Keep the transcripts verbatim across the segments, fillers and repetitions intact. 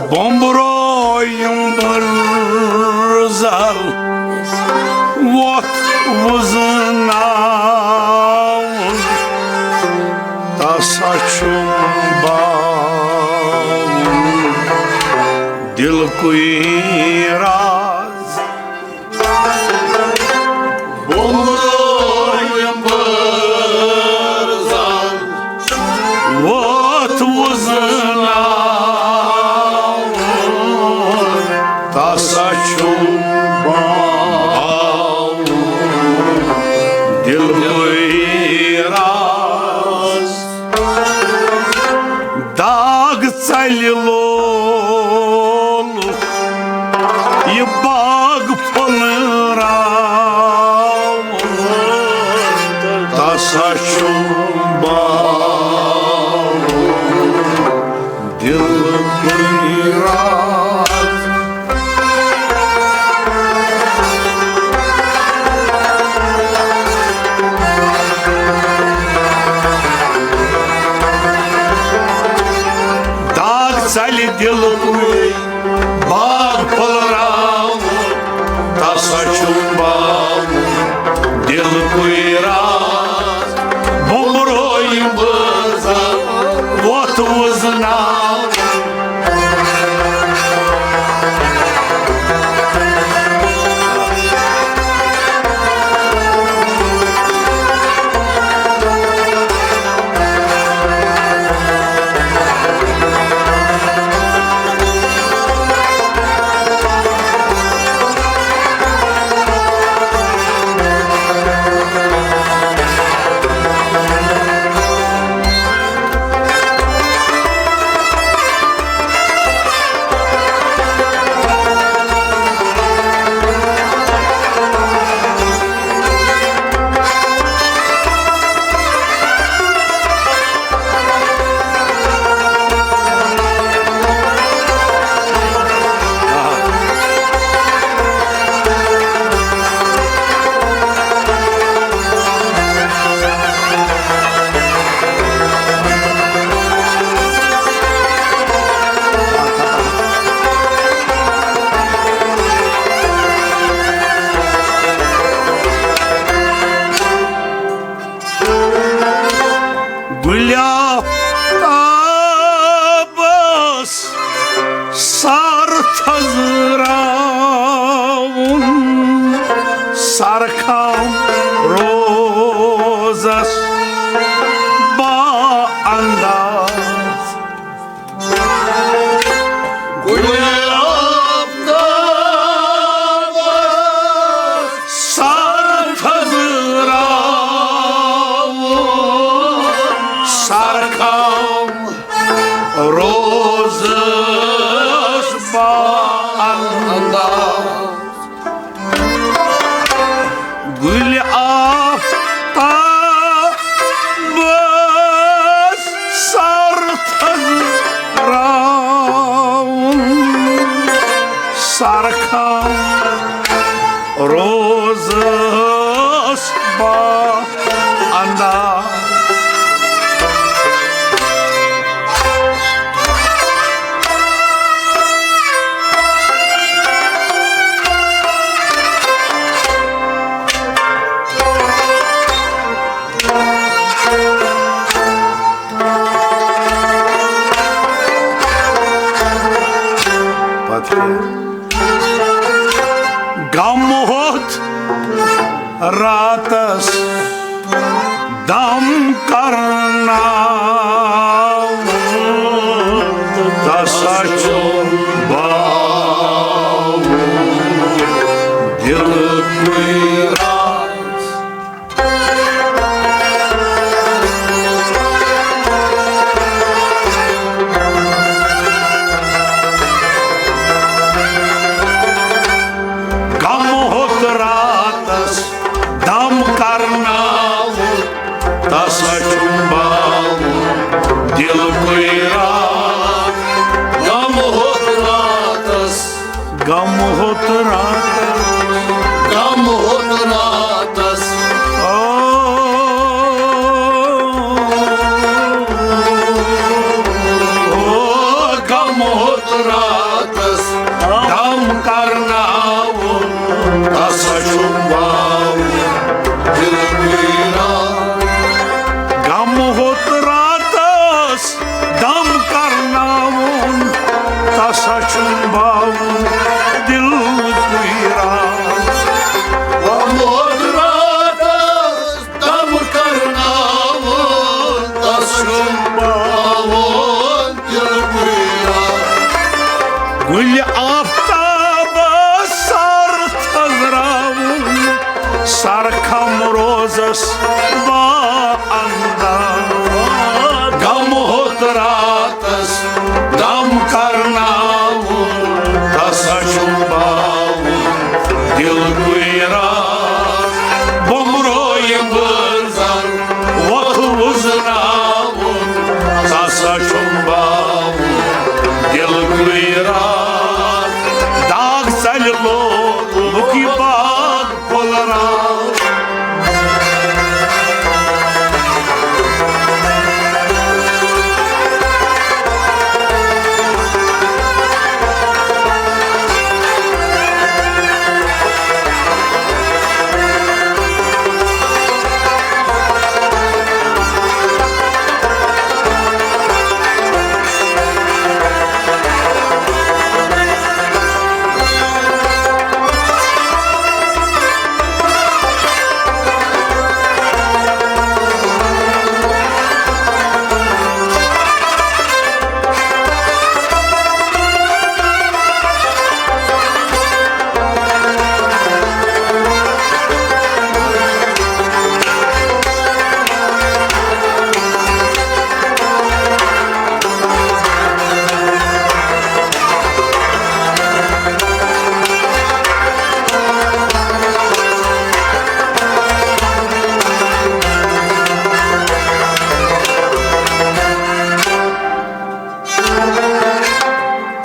بومبرو یِم بٕرزل وۄتھ وُزناوُن، تسا چھُم باوُن دِلکُے راز۔ بومبرو یِم بٕرزل وۄتھ وُزناوُن، تسا چھُم باوُن دِلکُے راز۔ داغ ژلہِ لولُک یہِ باغ پھۄلراوُن، تسا چھُم باوُن دِلکُے راز۔ داغ ژلہِ دِلکُے باغ پھۄلراوُن، تسا چھُم باوُن دِلکُے راز۔ بومبرو یِم بٕرزل وۄتھ وُزناوُن۔ گُلہِ آفتابس سر تھزراوُن، سرخم روزس با انداز۔ گُلہِ آفتابس سر تھزراوُن، سرخم روزس با انداز۔ گُلہِ آفتابس سر تھزراوُن، سرخم روزس با انداز۔ پتہٕ کیٛاہ؟ غم ہوٚت راتس دم کرناوُن، تسا چھُم باوُن دِلکُے راز۔ غم ہوٚت راتس دم کرناوُن، تسا چھُم باوُن دِلکُے راز۔ غم ہوٚت راتس، غم ہوٚت راتس، غم ہوٚت راتس۔ او، او، غم ہوٚت راتس۔ گُلہِ آفتابس سر تھٔزراوُن، سرکھم روزس با انداز۔ غم ہوٚت راتس دم کرناوُن، تسا چھُم باوُن دِل کُے راز۔ بومبرو یِم بٲژن وۄتھ وُزناوُن، ژٕ ہسا چھُم باوُن دِل کُے راز۔ داغ ژلہِ لولُک یہِ باغ پھۄلراو۔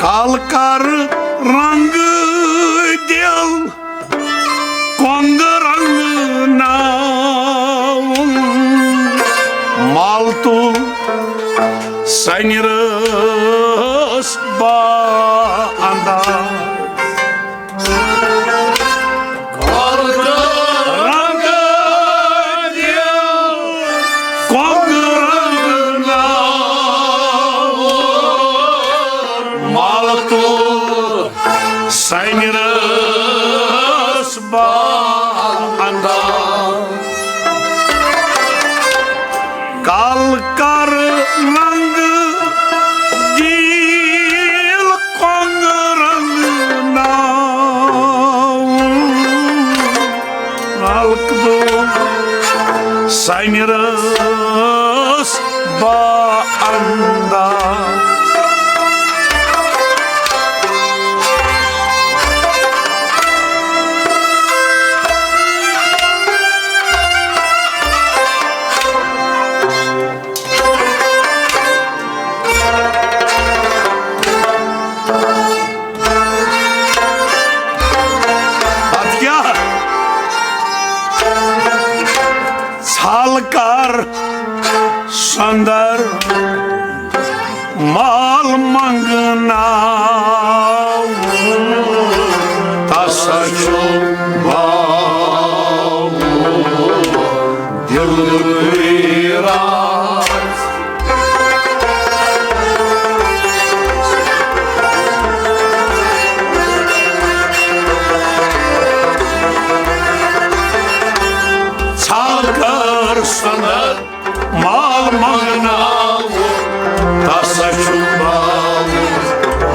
کل کر رنگ دل کۄنٛگ رنٛگناوُن، مال تُل سنہِ رٲس با انداز۔ رنگ دِل کۄنٛگ رنٛگناوُن، مال تُل سنہِ رٲس با انداز۔ کل کر رنگ دِل کۄنٛگ رنٛگناوُن، مال تُل سنہِ رٲس با انداز۔ اتھ کیٛاہ؟ ژھل کر سۄندر مال منگناوُن، تسا چھُ باوُن دِلٕے راز۔ ژھل کر سۄندر مال منگناوُن، تسا چھُ باوُن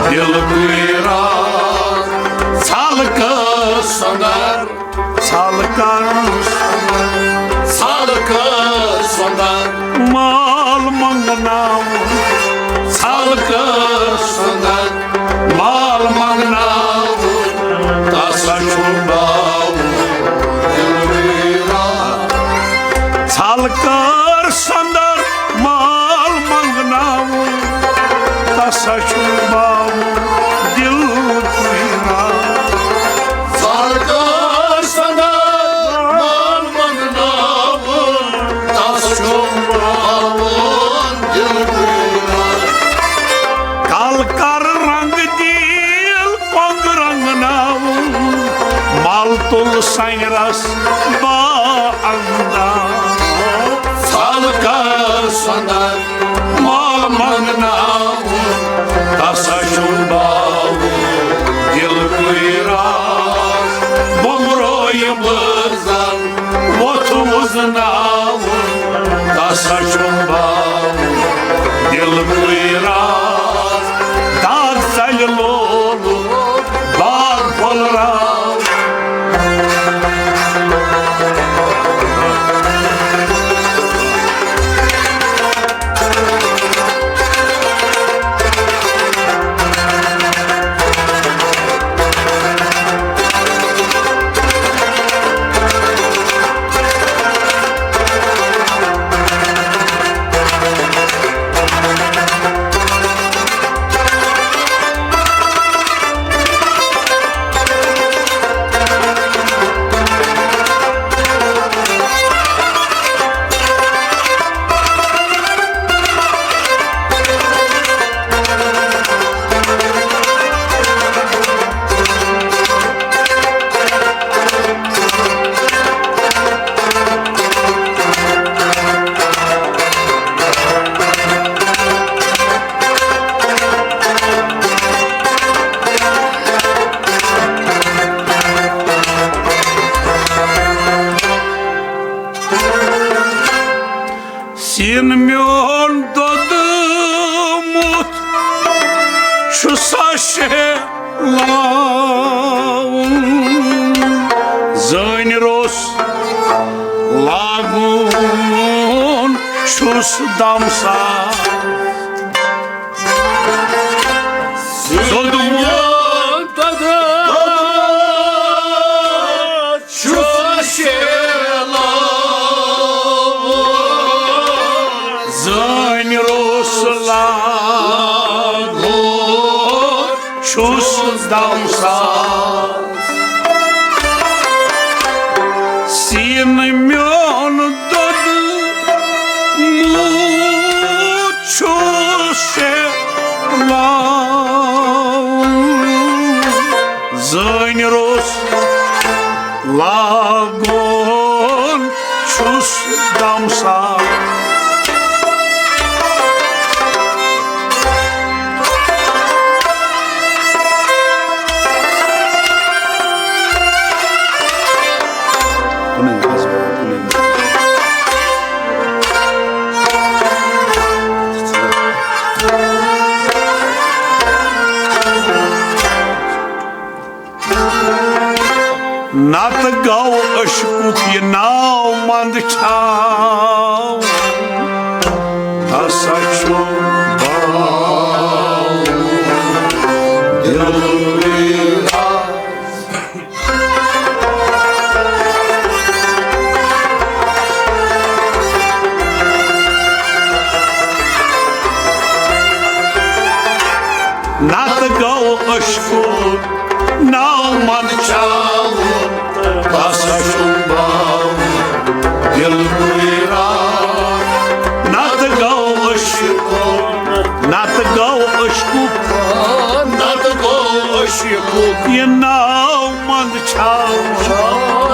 دِل کُے راز۔ ژھل کر سۄندر، ژھل کر سۄندر، ژھل کر سۄندر مال منگناوُن، ژھل کر سۄندر مال منگناوُن، تسا چھُ باوُن دِل ویران۔ ژھل کر سۄندر مال منگناوُن، تسا چھُ باوُن دِل ویران۔ ژھل کر سۄندر مال منگناوُن، تس چھُ باوُن دِل ویران۔ کل کر رنگ دِل کۄنٛگ رنٛگناوُن، مل تُل سنہِ رس با انداز۔ ژھل کر سۄندر مال منگناوُن، تسا چھُم باوُن دِل کُے راز۔ بومبرو یِم بٲژن وۄتھ وُزناوُن، تسا چھُم باوُن دِل کُے راز۔ داغ ژلہِ لول سا شیلاوُن۔ زٲنۍ روٚس لاگُن چھُس دم سا۔ سوٚدمُت چھُس شیلاوُن۔ زٲنۍ روٚس لاگُن چھُس دم سا۔ سیٖنہٕ میون دوٚدمُت چھُس شیلاوُن۔ زٲنۍ روٚس لاگُن چھُس دم سا۔ نتہٕ گوٚو عشقُک یہِ ناو منٛدچھاو۔ ہسا چھُ باو دِل ویران۔ نتہٕ گوٚو عشقُک ناو منٛدچھاوُن، تس چھُم باوُن دِل ویران۔ نتہٕ گوٚو عشقُک، نتہٕ گوٚو عشقُک، نتہٕ گوٚو عشقُک یہِ ناو منٛدچھاوُن۔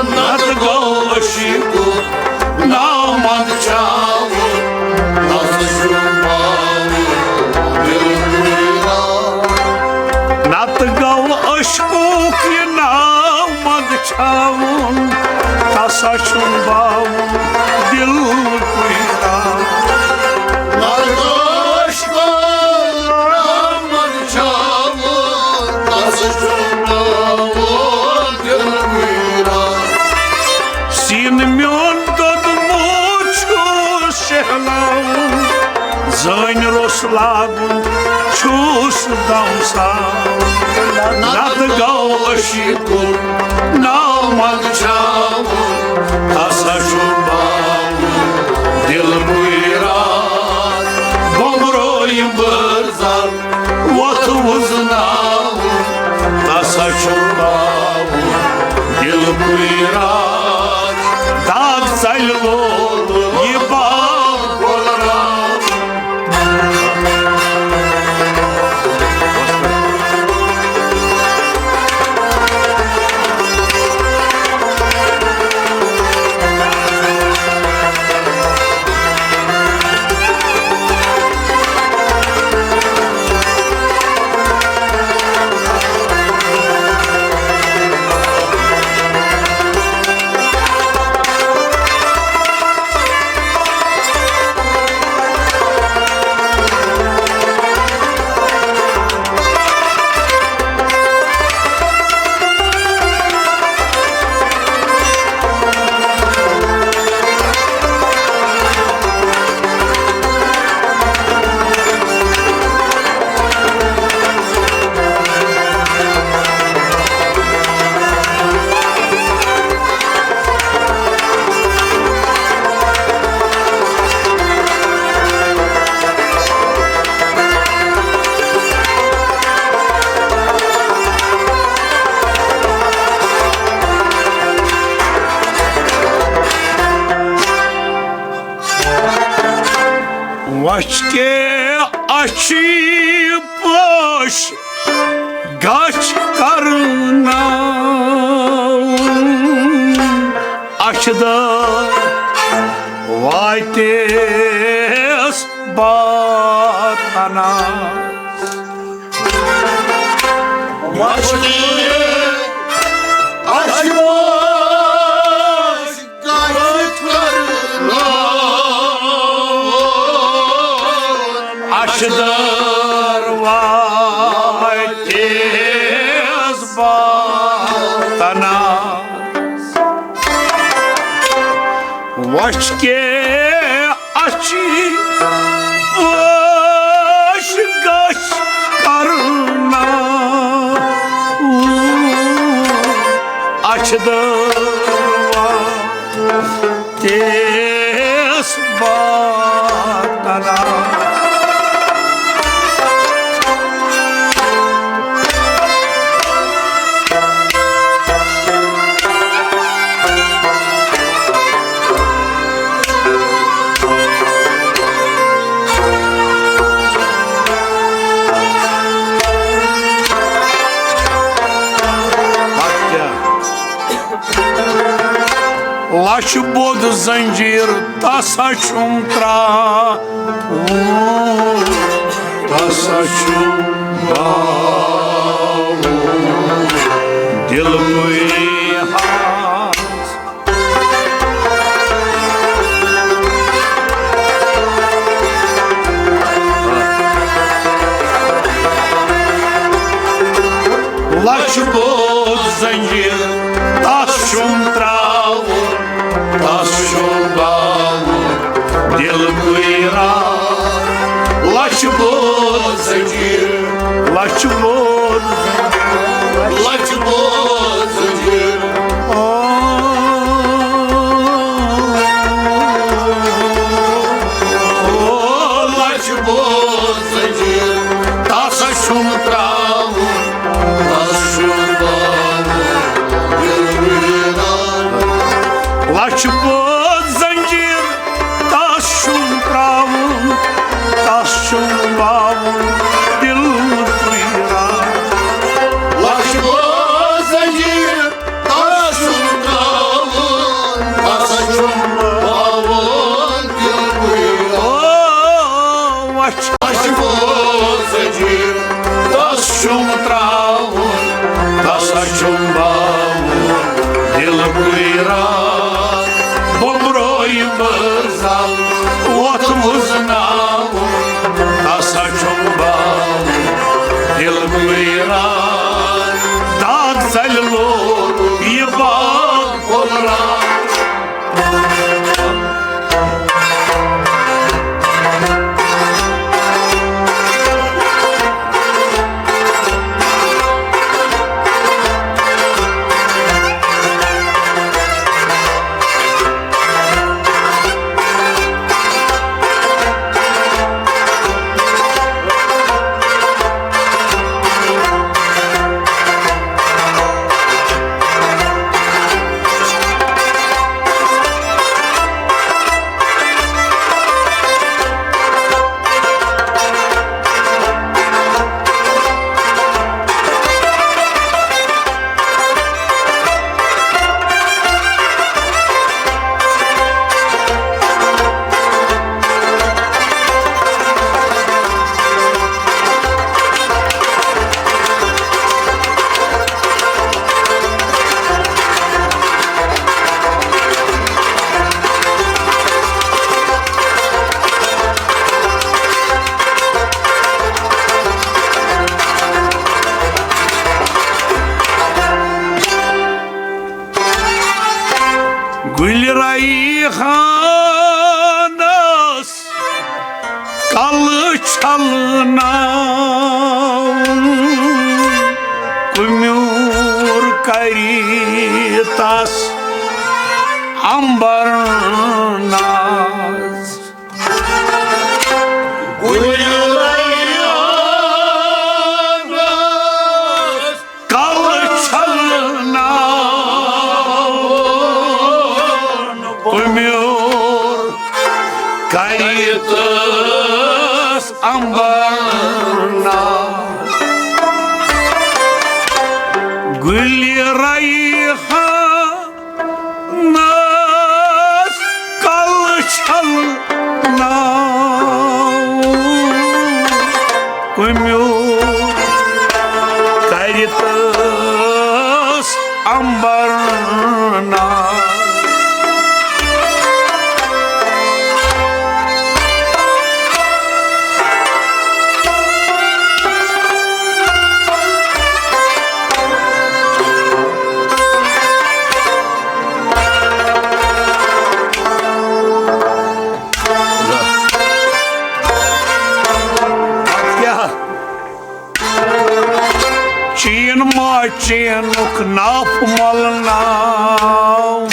نتہٕ گوٚو عشقُک ناو منٛدچھاوُن، تس چھُم باوُن دِل ویران۔ نتہٕ گوٚو عشقُک یہِ ناو منٛدچھاوُن، تس چھُم باوُن دِل ویران۔ نتہٕ گوٚو عشقُک ناو منٛدچھاوُن، تس چھُم باوُن دِل ویران۔ سیٖنہٕ میون دوٚدمُت چھُس شیہلاوُن، زٲنۍ روٚس لاگُن چھُس دم سا۔ نتہٕ گوٚو عشقُک ناو منٛدچھاوُن، تس چھُم باوُن دِل ویران۔ بومبرو یِم بٲرزل وۄتھ وُزناوُن، تس چھُم باوُن دِل ویران۔ داغ ژلہِ لول یہِ باغ پھۄلراوُن۔ وچھ کے اچھی پوش گچھ کرناوُن، اچھِ دار واتیس باتنس۔ وچھ کے اچھی پوش گچھ کرناوُن، اچھِ دار واتیس اچھ کے اچھی پوش گچھ کرنا، اچھ دوا تیس باتنا۔ لچھ بود زنجیر تسا چھُم تراوُن، تسا چھُم باوُن دِلکُے ہاس۔ لچھ بود زنجیر تس چھُم تراوُن، تس چھُم باوُن دِلکُے راز۔ لچھ بود زنجیر، لچھ بود، لچھ بود زنجیر۔ او، او، لچھ بود زنجیر تس چھُم تراوُن، تس چھُم باوُن دِلکُے راز۔ لچھ بود زنجیر تس چھُم تراوُن، تس چھُم باوُن دِلکُے راز۔ لچھ بود زنجیر تس چھُم تراوُن، تس چھُم باوُن دِلکُے راز۔ او، وچھ۔ لچھ بود زنجیر تس چھُم تراوُن، تسا چھُم باوُن دِلکُے راز۔ بُمروے مٔرزل ووٚتھ وُزناوُن، تسا چھُم باوُن دِلکُے راز۔ داغ ژلہِ لوگ یہِ باغ پھۄلراز۔ گُلۍ ریحانس کلہٕ چھلناوُن، کُمیُر کرِ تس عنبر ناز۔ گُلۍ ریحانس کلہٕ چھلناوُن، کُمیُر کرِ تس عنبر ناز۔ گُلۍ ریحانس کلہٕ چھلناوُن، کُمیُر کرِ تس عنبر ناز۔ چین ما چینُک ناپھ ملناو۔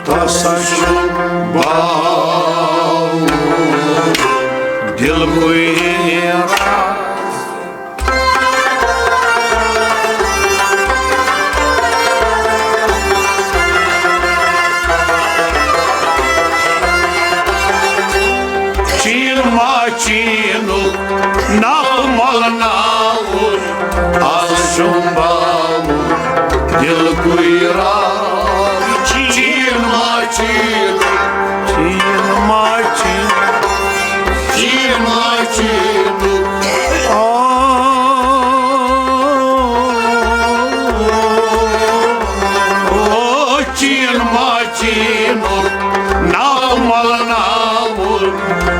تسا چھُ باو دل کوئی راز۔ چین ما چینُک ناپھ ملناوُن، از چھُم باوُن دل کوئی راز۔ چین ما چین، چین ما چین، چین ما چین۔ آ، او چین ما چینُک ناپھ ملناوُن،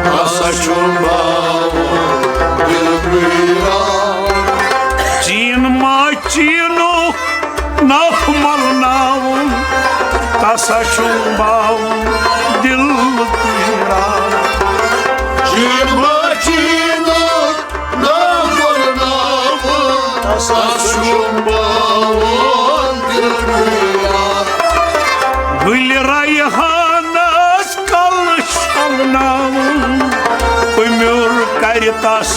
ہسا چھُم باوُن دل کوئی راز۔ چین ما چینُک ناپھ ملناوُن، تسا چھُم باوُن دل کوئی راز۔ چین ما چینُک ناپھ ملناوُن، تسا چھُم باوُن دل کوئی راز۔ گُلہِ ریحانس کل شمناوُن، پُمِیُر کرِ تس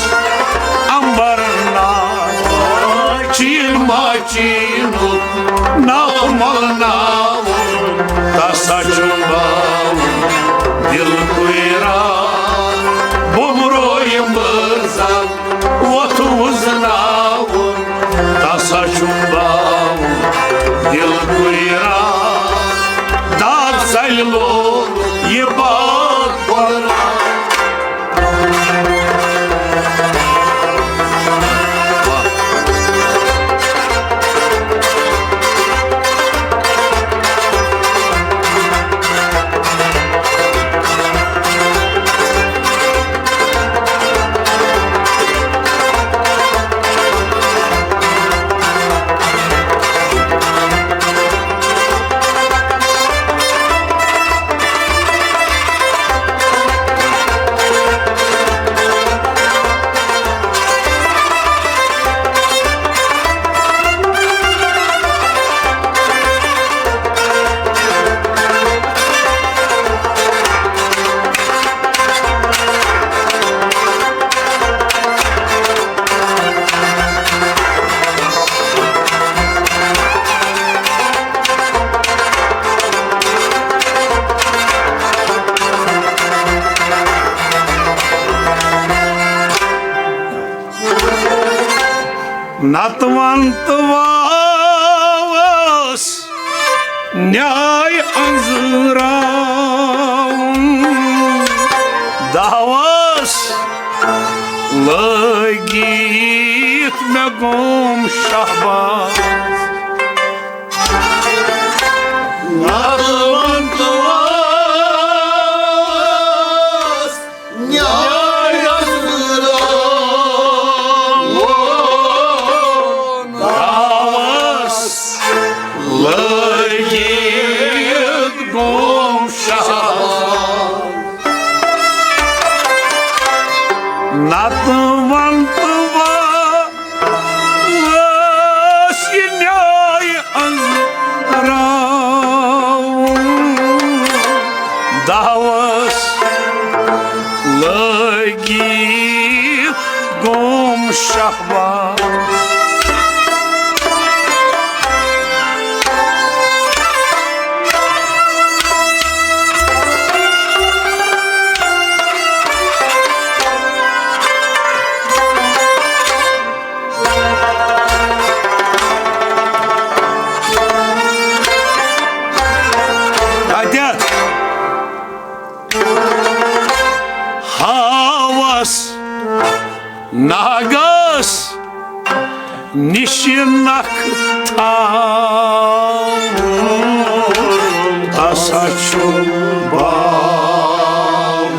امبر ناو۔ چین ما چینُک ناپھ ملناوُن، تسا چھُم باوُن دل کوئی راز۔ بُمرویہِ مرزا وۄتھ وُزناوُن، تسا چھُم باوُن دل کوئی راز۔ داد ژلہِ لول یہِ باغ بۄنہٕ۔ نتہٕ ونتہٕ واوس نیاے انزراوُن، دعوس لٲگِتھ مےٚ گوم شہباز۔ نتہٕ ونتہٕ واوس نیاے انزراوُن، دعوس لٲگِتھ گوم شہباز۔ نتہٕ ونتہٕ واوس یہِ نیاے انزراوُن، دعوس لٲگِتھ گوم شہباز۔ کتٮ۪تھ؟ ہاوس ناگس نِش نکھ تھاوُن، ہسا چھُ باوُن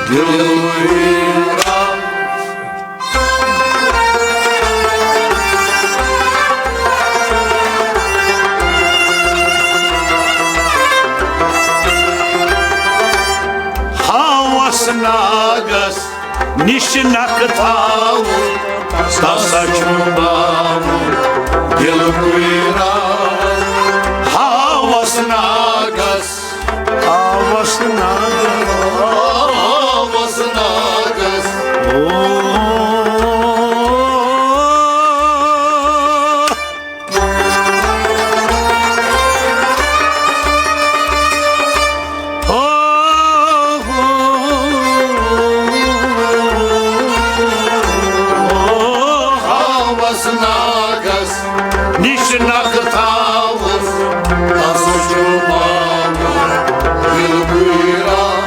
دِلٕے۔ ہاوس ناگس نِش نکھ تھاوُن، تسا چھُم باوُن دِل کُے راز۔ ہاوس ناگس، ہاوس ناگس، ہاوس ناگس۔ او۔ ہاوس ناگس نِش نکھ تھاوُن، تس چھُ مامُت دِل گُیران۔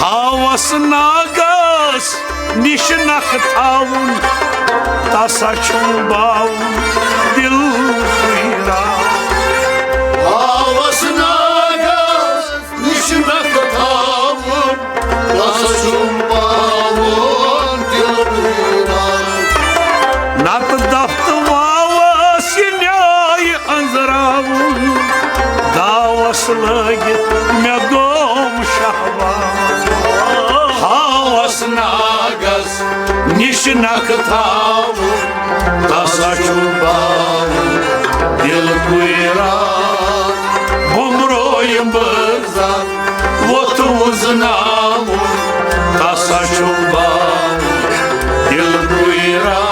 ہاوس ناگس نِش نکھ تھاوُن، تسا چھُم باوُن دِل گُیران۔ ہاوس ناگس نِش نکھ تھاوُن، تسا چھُم باوُن دِل گُیران۔ نتہٕ دفتہٕ واوس یہِ نیاے أنٛزراوُن، داوس لٲگِتھ مےٚ گوم شہوار۔ ہاوس ناگس نِش نکھ تھاوُن، تسا چھُم باوُن دِل گُیران۔ بومبرویم بزر ووٚتھ وُزناوُن، تسا چھُم باوُن دِل گُیران۔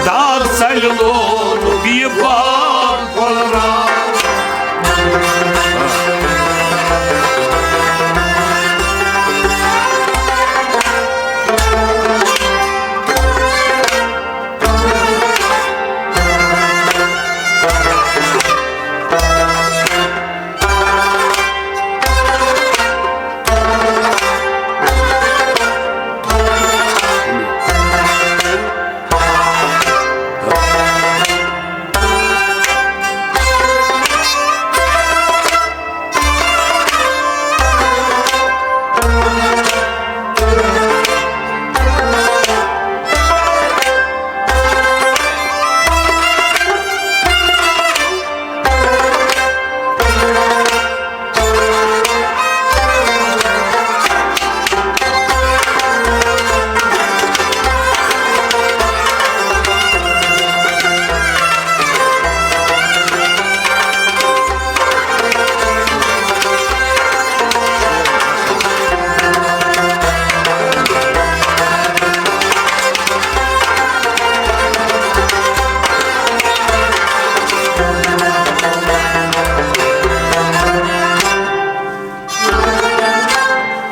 داغ ژلہِ لولُک یہِ باغ پھۄلراوُن۔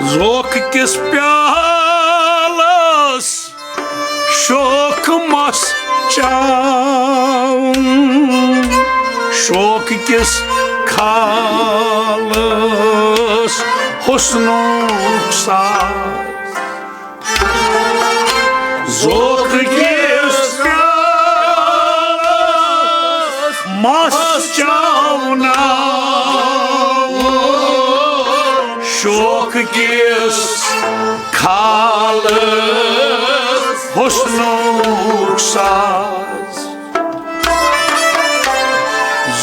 ذوق کِس پیالس شوق مس چاوُن، شوق کِس کھالس حسنُک ساز۔ ذوق کِس پیالس مس چاوناوُن، شوق کِس کھالس حسنُک ساز۔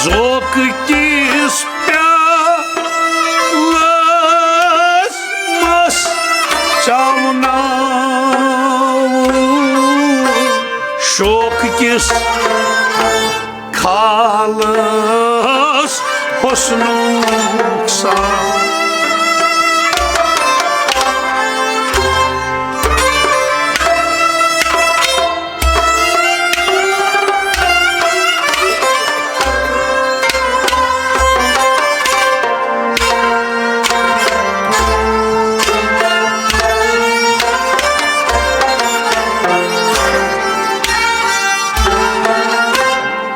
ذوق کِس پیالس مس چاوناوُن، شوق کِس کھالس حسنُک ساز۔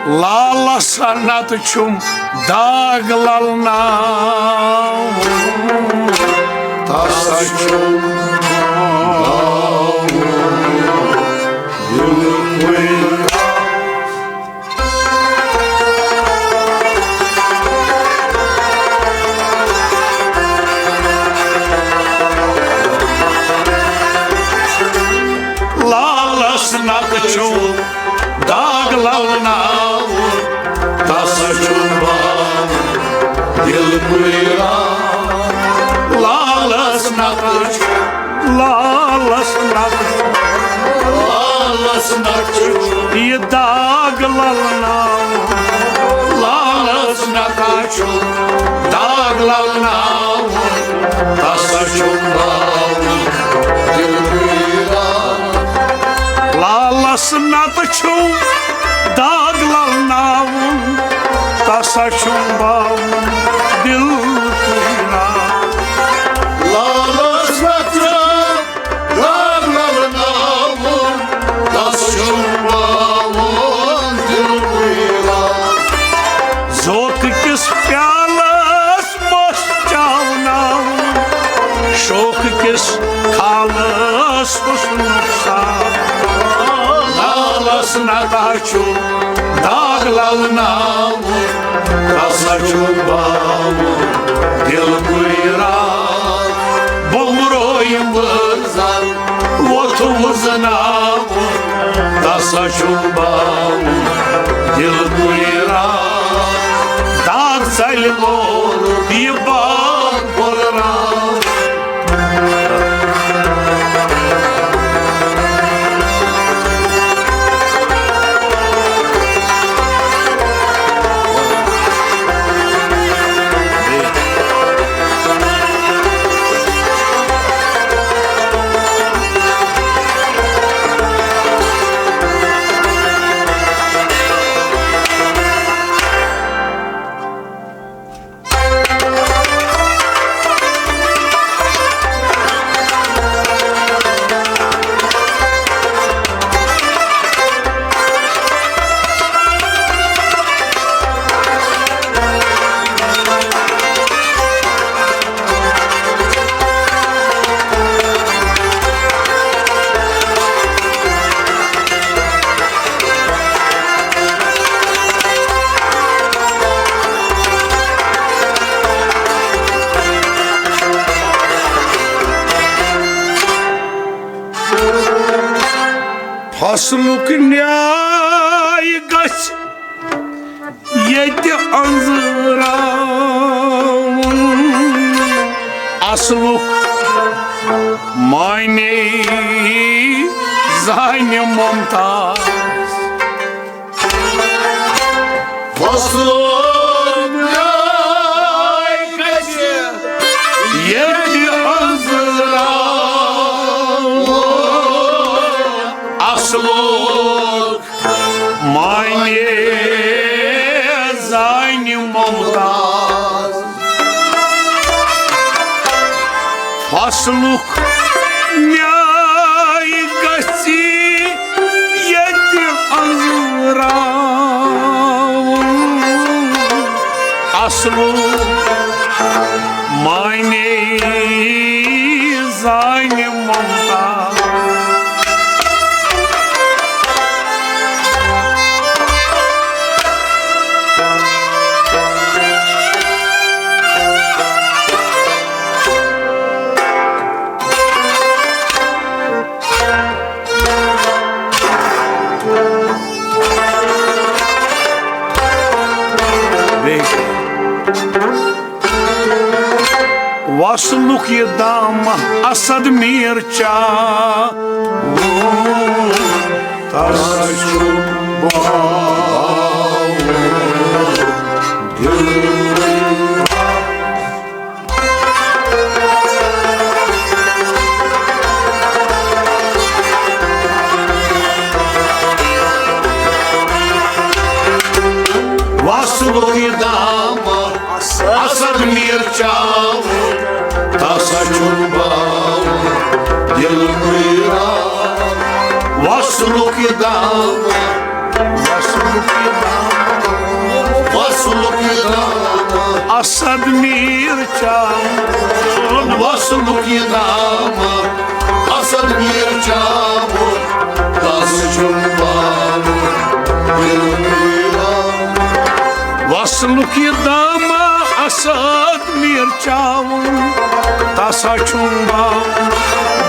لالس نتہٕ چھُم داغ للناوُن۔ تس چھُم باوُن دِل گُیران۔ لالس نتہٕ چھُم داغ للناوُن، تس چھُم باوُن دِل گُیران۔ لالس نتہٕ چھُم، لالس نتہٕ چھُم، لالس نتہٕ چھُم داغ للناوُن، تسا چھُم باوُن دِل تُہۍ راز۔ لالس نتہٕ چھُم داغ للناوُن، تسا چھُم باوُن دِل تُہۍ راز۔ ذوقہٕ کِس پیالس مَس چاوناوُن، شوقہٕ کِس خالس حُسنُک ساز۔ لالس نتہٕ چھُ داغ للناوُن، تسا چھُ باوُن دِل کُے راز۔ بومرویم وٕزن ووتھ وُزناوُن، تسا چھُم باوُن دِل کُے راز۔ داغ ژلہِ لولُک یہِ باغ پھۄلراو۔ فصلُک نیاے گژھِ ییٚتہِ أنٛزراوُن۔ اصلُک معنی زانہِ ممتاز۔ فصلُک نیاے گژھِ ییٚتہِ أنٛزراوُن۔ اصلُک معنی زانہِ ممتاز۔ فصلُک نیاے گژھِ ییٚتہِ أنٛزراوُن۔ اصلُک معنی زانہِ ممتاز۔ بیٚیہِ۔ وصلُک یہِ دامہ اسد میر چاوُن، تس چھُ باوُن دِل۔ وصلُک یہِ دامہ اسد میر چاوُن، تسا چھُم باوُن دِل کُے راز۔ وصلُک یہِ دامہ، وصلُک یہِ دامہ، وصلُک یہِ دامہ اسد میر چاوُن۔ وصلُک یہِ دامہ اسد میر چاوُن، تس چھُم باوُن دِل کُے راز۔ وصلُک یہِ دامہ اسد میر چاوُن، تسا چھُم باوُن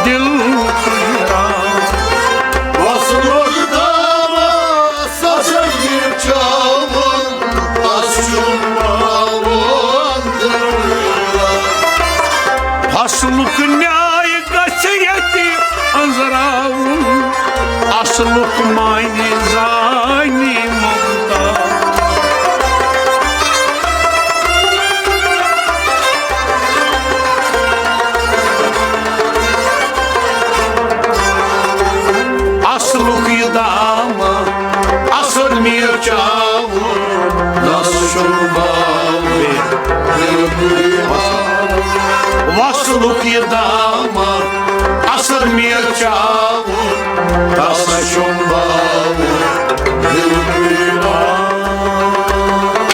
دِل کُے راز۔ وصلُک دامہ اسد میر چاوُن، تس چھُم باوُن دِل کُے راز۔ فصلُک نیاے گژھِ ییٚتہِ أنٛزراوُن، اصلُک معنی زانہِ ممتاز۔ اصلُک یہِ دامہ میٖر چاوُن، نہ سا چھُم باوُن، وصلُک یہِ دامن، اثر میٖر چاوُن، تس ہا چھُم